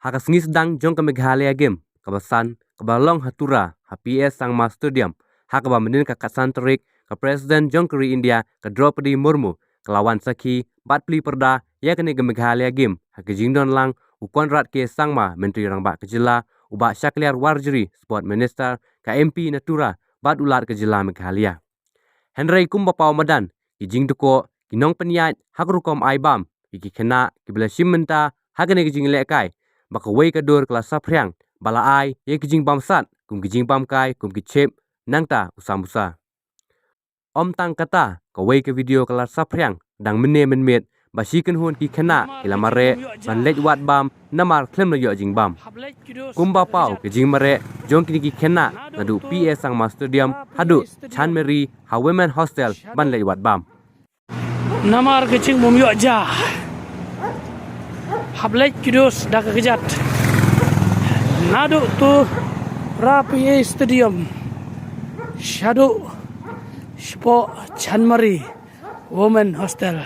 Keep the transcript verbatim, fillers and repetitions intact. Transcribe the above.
Ha ka sngi sdang jong ka Meghalaya Game kaba san kaba long ha Tura ha P S Sangma Stadium, ha kaba mynnin ka khatsan tarik, ka President jong ka ri India ka Droupadi Murmu ka la wan sakhi bad plie pyrda ïa kane ka Meghalaya Game ha ka jingdon lang u Conrad K Sangma, Myntri Rangbah ka jylla, u Bah Shakliar Warjri, Sport Minister, ka M P na Tura bad u Lat ka jylla Meghalaya. Hynrei kumba paw madan, ki jingdukor, ki nongpynïaid ha ka rukom ai bam ïa ki khynnah kiba la shim bynta ha kane ka jinglehkai ba kawei ka dur ka la saphriang ba la ai ïa ki jingbamsat kum ki jingbamkai kum ki chip nangta u samosa. Ym tang kata, kawei ka video ka la saphriang dang mynne mynmiet ba shi kynhun ki khynnah ki la mareh ban leit wad bam namar khlem la ïoh jingbam. Kumba paw ka jingmareh jong kine ki khynnah naduh P S Sangma Stadium haduh Chanmeri ha Women Hostel ban leit wad bam. Namar ka jingbymïoh ja, hap leit ki dos da ka kjat naduh Tura P S Stadium shaduh shapoh Chanmeri Women Hostel.